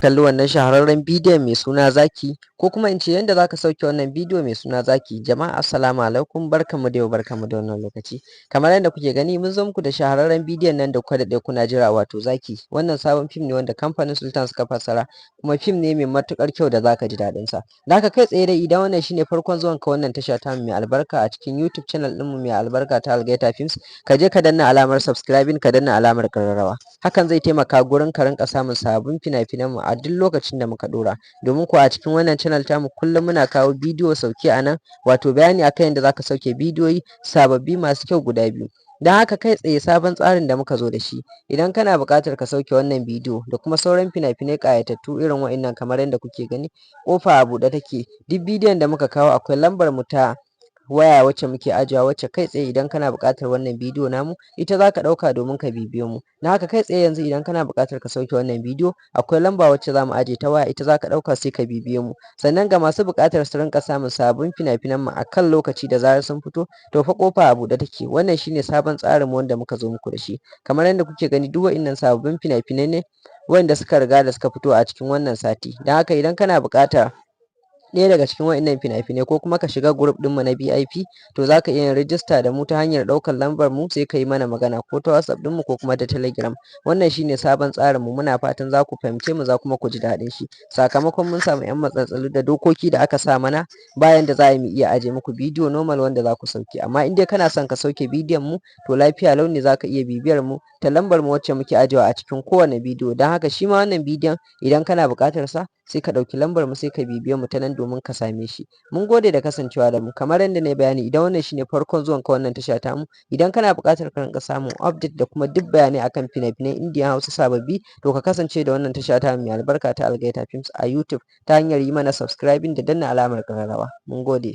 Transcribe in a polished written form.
Kalli wannan shahararren bidiyon mai suna Zaki, ko kuma in ce yanda za ka sauke wannan bidiyo mai suna Zaki. Jama'a, assalamu alaikum, barkanmu da yau, barkanmu da wannan lokaci. Kamar yadda kuke gani, mun zo muku da shahararren bidiyon nan da kuka daɗe kuna jira, wato Zaki. Wannan sabon fim ne wanda kamfanin Sultan suka fassara, kuma fim ne mai matuƙar kyau da zaka ji daɗin sa. Da haka kai tsaye dai, idan wannan shine farkon zuwan ka wannan tasha ta mai albarka a cikin YouTube channel ɗinmu mai albarka ta Algaita Films, ka je ka danna alamar subscribing, ka danna alamar ƙararrawa. Hakan zai taimaka gurin ka rinƙa samun sabbin fina-finan mu a duk lokacin da muka ɗora. Domin kuwa a cikin wannan channel tamu kullum muna kawo bidiyo sauke a nan, wato bayani akan yadda zaka sauke bidiyoyi sababbi masu kyau guda biyu. Don haka kai tsaye, sabon tsarin da muka zo da shi, idan kana buƙatar ka sauke wannan bidiyo da kuma sauran fina-finai ƙayatattu irin wa'innan, kamar yadda kuke gani, ƙofa a buɗe take. Duk bidiyon da muka kawo, akwai lambar mu ta waya wacce muke ajiyewa, wacce kai tsaye idan kana buƙatar wannan bidiyo namu, ita za ka ɗauka domin ka bibiye mu. Don haka kai tsaye yanzu, idan kana buƙatar ka sauke wannan bidiyo, akwai lamba wacce za mu ajiye ta waya, ita za ka ɗauka sai ka bibiye mu. Sannan ga masu buƙatar su rinƙa samun sabbin fina-finan mu a kan lokaci da zarar sun fito, to fa ƙofa a buɗe take. Wannan shine sabon tsarin mu wanda muka zo muku da shi. Kamar yadda kuke gani, duk wa'innan sababbin fina-finai ne wanda suka riga da suka fito a cikin wannan sati. Don haka idan kana buƙatar ɗaya daga cikin wa'innan fina-finai, ko kuma ka shiga group ɗinmu na VIP, to za ka iya yin rijista da mu ta hanyar ɗaukar lambar mu, sai ka yi mana magana ko ta WhatsApp ɗinmu ko kuma ta Telegram. Wannan shine sabon tsarin mu. Muna fatan za ku fahimce mu, za kuma ku ji daɗin shi. Sakamakon mun samu 'yan matsatsalu da dokoki da aka sa mana, bayan da za mu iya aje muku bidiyo normal wanda za ku sauke. Amma in dai kana son ka sauke bidiyon mu, to lafiya lau ne, za ka iya bibiyar mu ta lambar mu wacce muke ajewa a cikin kowane bidiyo. Don haka shi ma wannan bidiyon, idan kana buƙatar sa, sai ka ɗauki lambar mu, sai ka bibiye mu ta nan domin ka same shi. Mun gode da kasancewa da mu. Kamar yadda na yi bayani, idan wannan shine farkon zuwan ka wannan tasha tamu, idan kana buƙatar ka rinƙa samun update da kuma duk bayanai akan fina-finan Indiyan Hausa sababbi, to ka kasance da wannan tasha tamu mai albarka ta Algaita Films a YouTube ta hanyar yi mana subscribing da danna alamar ƙararrawa. Mun gode.